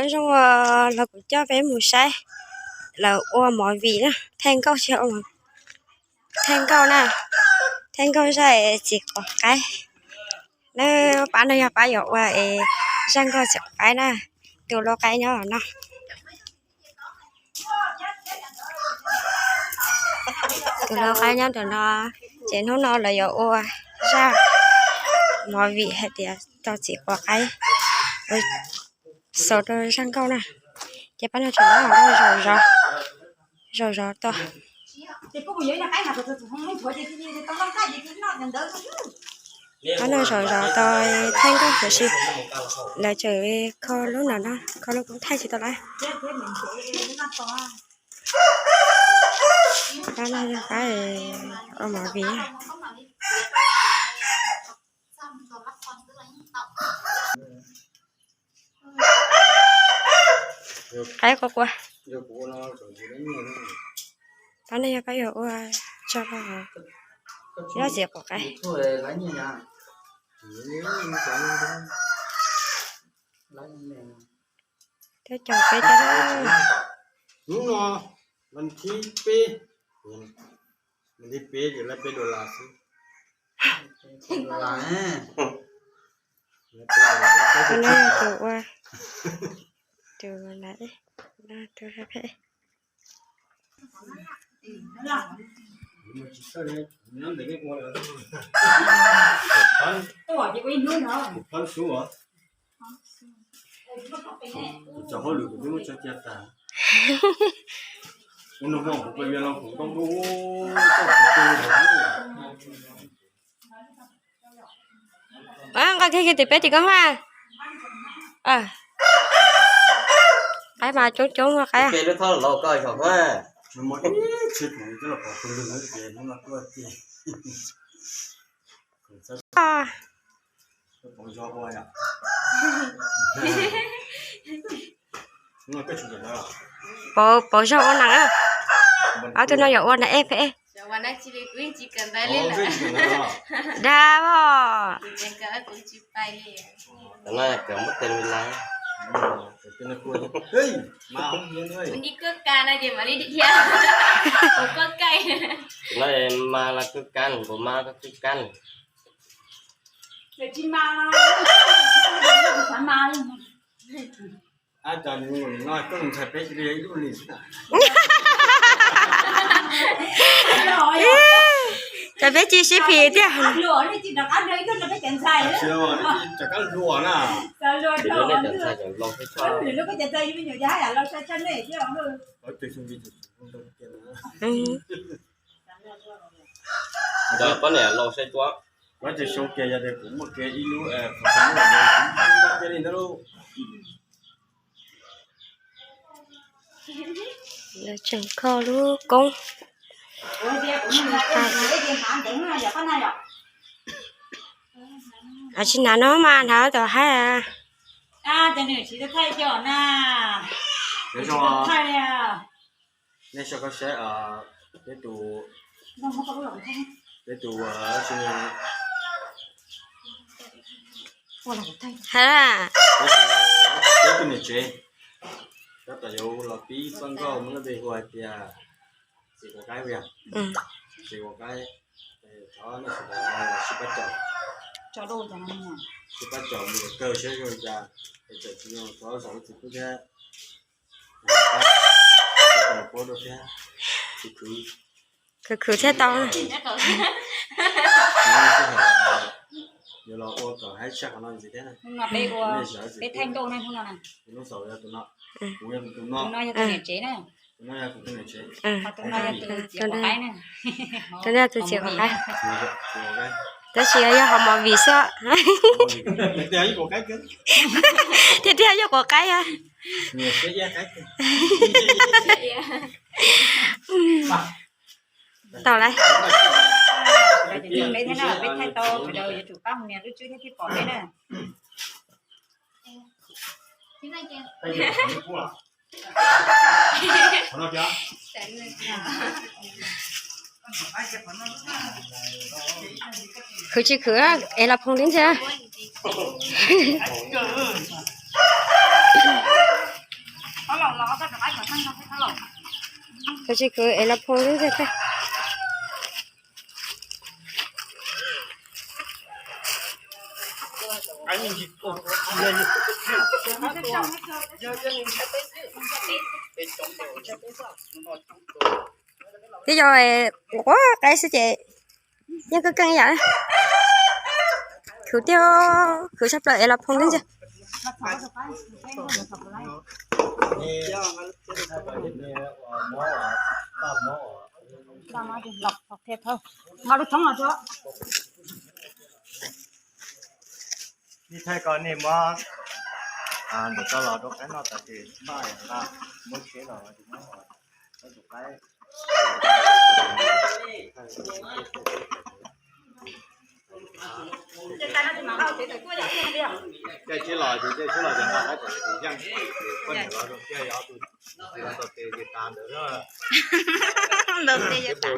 Nyob zoo, los kuv coj peb mus saib lawv ua movie na, Thaij Nkauj, Thaij Nkauj na, Thaij Nkauj zaj txiv quav qaib. Pab no yog pab yuav ua es zaj nkauj txiv quav qaib na, tus lau qaib nyob no. Tus lau qaib nyob ntawm no, ces hnub no lawv yuav ua zaj movie hais tias tau txiv quav qaib, xaus rau zaj nkauj na. Ces pab no tseem zaum zov, zaum zov tau. Pab no zaum zov tau Thaij Nkauj, tiam sis lawv tseem kho lub no no, kho lub koob thaij tsis tau lawm. Pab no yog pab ua movie. Qaib quav quav. Pab no yog pab yuav ua tso, zaj txiv quav qaib. Cov peb, hnub no vas thib peb, vas thib peb ces lawv peb dollar xwb. Tus no yog tus ua, tus ua, tus ua phem. Tus cov hauj lwm kuv twb muab tso cia tas. Ua no kuv pais vias los kuv tau ntuj, tau kuv tu. Nqa kiag kiag tim peb tim koj ha. Qaib mas coob coob qaib. Peb lub thaub los koj zog ha. Nws muaj ib txhia khoom coj los pov tus lwg ces hnub no tuaj tiag. Pov zog ua, pov, pov zog ua nees. Ob tug no yuav ua nees ej peb. Dag os. Mas li dhia, mas li dhia. Tus no mas los kwj kab, npaum mas los kwj kab. Ab, cov nws no koj ntxhais peb cia li ib lub nis xwb. Cov peb cia sib phim tiag. Rov qab hluas na. Cov poj niam laus saib tsuab. Lawv tias xyoo kiag yog tias kuv muaj kiag ib lub, kuv cia li ntawd lauj. Lawv tseem kho lub koob. Tsis hnav no mas hnav tom haib. Nej so koj saib, peb tus, peb tus, ha, peb tus niam tsev, tab tom yuav los pib txoj nkauj muab lub npe hu hais tias txiv quav qaib, txiv quav qaib. Thov nej sawv daws sib pab caum, sib pab caum mus kawg saib zoo li cas, es txawm tsis zoo thov zam lub txim pub thiab, paub rau thiab, khwv khwv thiab tau. Yuav los ua kom haib tshaj qhov no ntxiv thiab. Peb Thaij Nkauj ne, hnub no, hnub no yog tus no, tus no yog tus niam tsev na. Tus no yog tus niam tsev. Tus no yog tus txiv quav qaib na. Tus no yog tus txiv quav qaib. Tab sis yog hauv movie xwb. Tiag tiag yog quav qaib. Tau lawm. Peb thaij tau, sawv daws yuav tsum pab mus nias lub tswb thiab thiaj pom peb na. Khwv tsis khwv es los phoov li ntag. Tsis khwv es los phoo lub ntej tag. Twb yog ua qaib xwb ces yeej keej keej yam. Khwv tiag, khwv tshaj plaws es los phoo lub ntej. Ib thaij koj nej muab ntawm toj los rau qaib noj tas ces npaj muab tsheb los tus qaib. Caij tsheb los ces caij tsheb los ces nqa qaib kom tus yeej, poj niam los zoo thiaj yog tus tsis tau tes ces tas ntawd.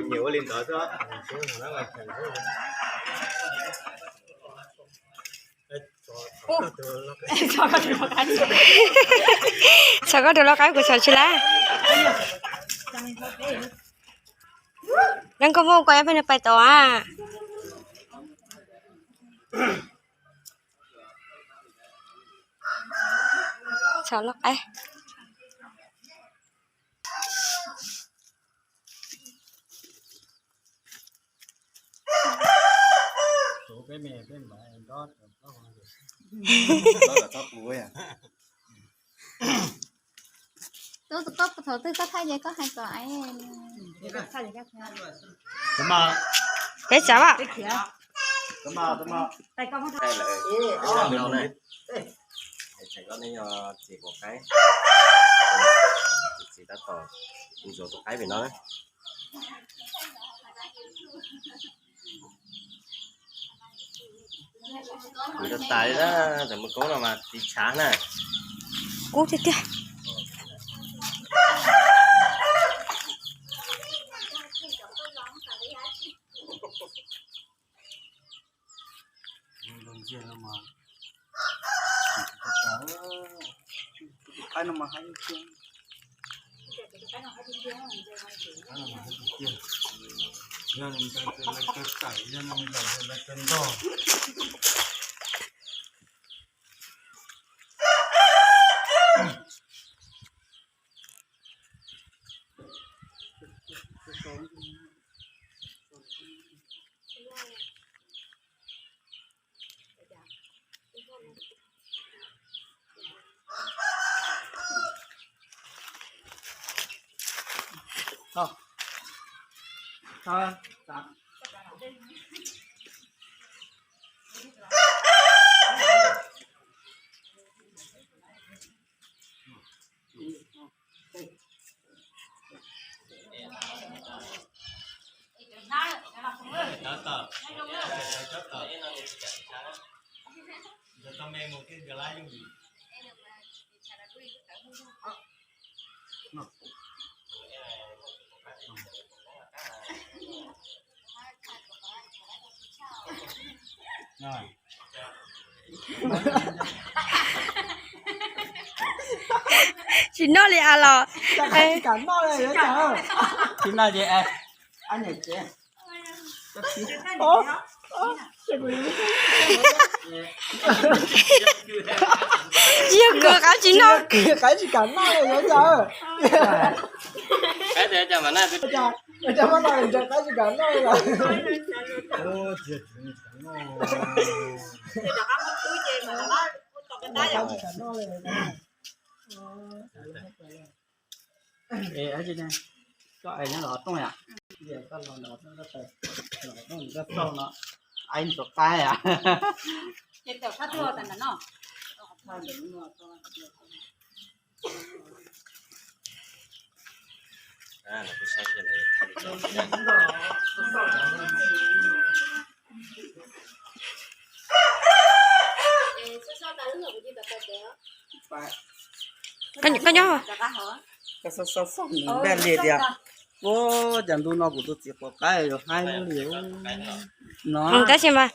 Nyiam ua li ntawd xwb. Txhom koj tus lau qaib, kuv txhom tsis laib. Leej koj muaj koj ib peb nws pais tod a. Txhom lau qaib. Thaum twg koj thaij ces koj hais kom peb tsav. Txiv tab tom ntxuav tus qaib pem no na. Kuv tas tas li na, tam mus koob no mas tiv tshav na. Kub tiag tiag. Tsis noj li as los. Tsis noj ces tsis yog kws qaib tsis noj. Qaib tsis kam noj li. Qaib tsis kam noj li. Koj es nyob los tooj yom? Koj los no, koj txaug no, ai ntxuav qaib yom? Koj nyob. Ua cas ntu no kuv tus txiv quav qaib yuav haib li no. Tab sis mas,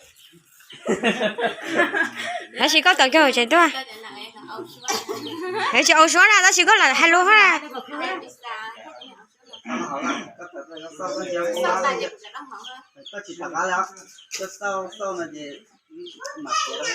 tab sis koj tau kiag hauv tsev tuaj. Tsis au suab na, tab sis koj lam hais lus na. Koj tsis tham qab li, koj xauj xauj no ces mam tiav.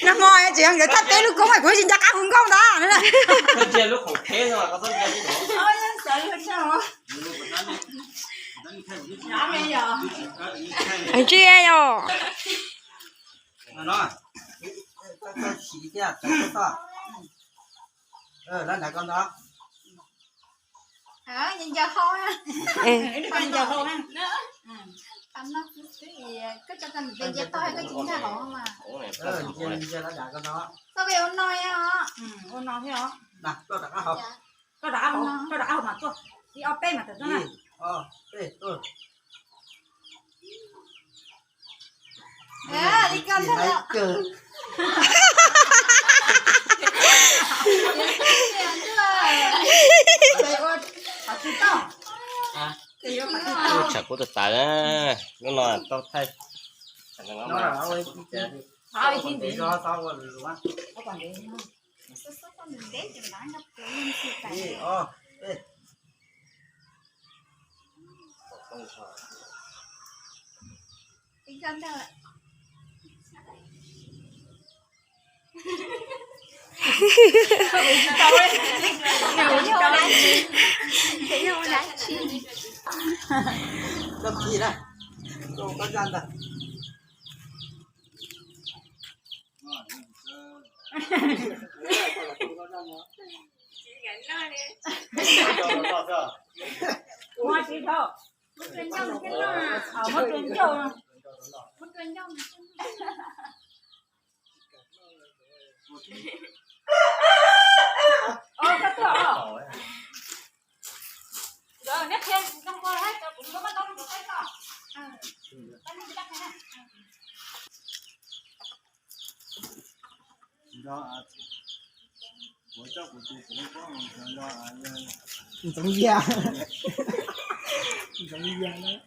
Nag hmo tsis yog nkawd thaj peb lub koob kuv tsis nco qab hu nkauj ntag. Ntsia yom. Koj rov qab hauv, koj rov qab hauv mas tuaj, ib ob peb mas tawm tuaj na. Tshav kub tas tas, lub no tau thaij. Ntxoov Yias, Ntxoov Yias na.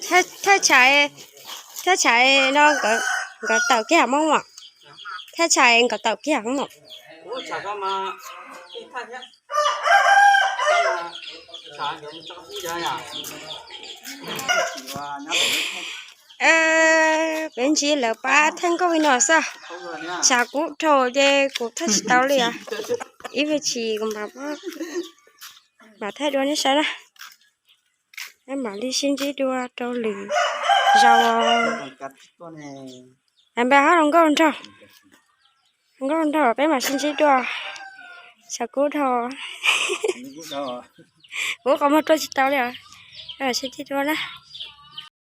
Thaj tsam, thaj tsam no nkawd tawm kiag mog. Thaj tsam nkawd tawm kiag mog. Peb ntsib lawv pab thaij nkauj li no xwb. Tshav kub dhau ces kuv thaij tsis tau li os. Ib me ntsis kuv mam thaij dua nej saib na. Peb mam li sib ntsib dua rau lwm zaus. Npawg ho hluas nkauj nraug, hluas nkauj nraug peb mam sib ntsib dua. Tshav kub dhau, kuv qhov muag rua tsis tau li os. Peb mam sib ntsib dua na.